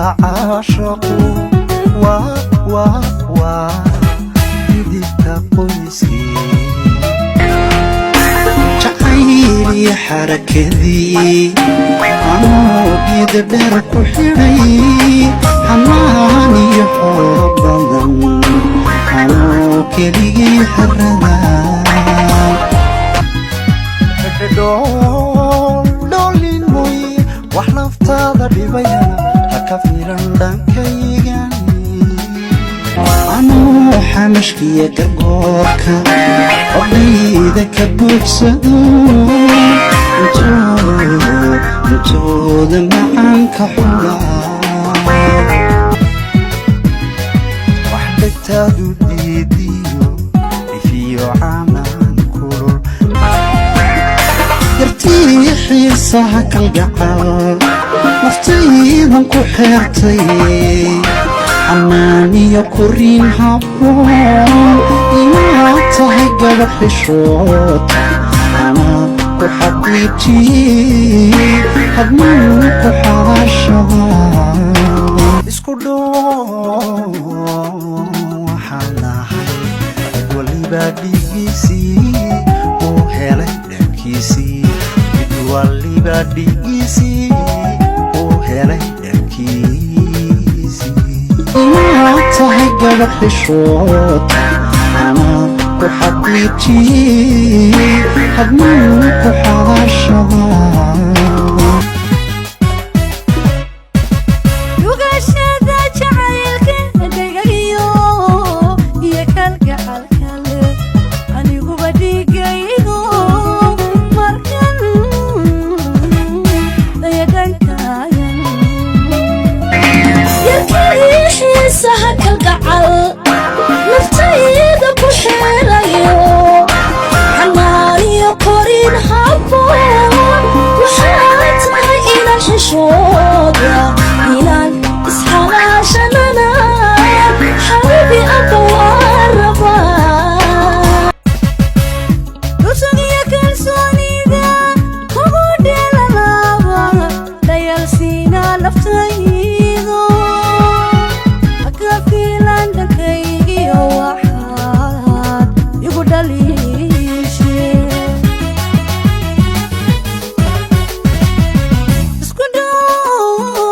Caashaqu waa xididka qoyskii. Jacayliyo xarakadii anoo geeda dheer ku xidhay, xanaan iyo xoolo badan anoo keligay xarada. Dhoolin mooye, wax naftaada dhibayana ha ka filan dhankaygan. Anoo xamashkiya gargoorka odhayda ka buuxsado, intooda macaanka xula. Wax dhegtaadu diidiyo ifiyo camaan kulul. Yartii xiisaha kalgacal naftaydan ku xeertay, xanaaniyo koriin habboon inaad tahay gabadh xishood anaa ku xaqiijiyey, hadmuu ku xalaashada. Isku dhoon waxaan nahay mid waliba dhigiisii uu helay dhankiisii, mid waliba dhigiisii uu helay dhankiisii. Inaad tahay gabadh xishood anaa ku xaqiijiyey, hadmuu ku xalaashada. Dhugashada jacaylka dhagayo iyo kalgacalkale, aniguba dhigaygo markan dayadhankaayan. Yarkii xiisaha kalgacal naftayda ku xeelayo, xanaaniyo korin habboon waxaa tahay inaan xishooda, inaan isxalaashanana, xabibi aba waa rabaa. Dhusugiyo kalsoonida kugu dheelalaaba, dhayalsiina naftaydo haka fiilan dhankaygiyo waxaad igu dhaliishe. Isku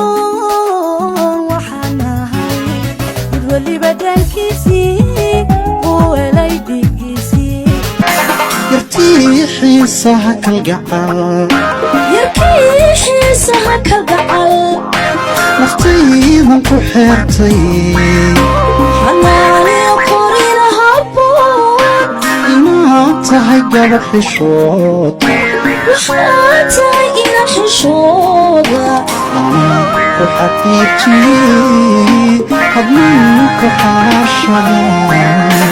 dhoon waxaan nahay mid waliba dhankiisii uu helay dhigiisii. Yartii xiisaha kalgacal Yarkii xiisaha kalgacal naftaydan ku xeertay, xanaaniyo korin habboon inaad tahay gabadh xishood waxaa tahay inaan xishooda anaa ku xaqiijiyey, hadmuu ku xalaashada.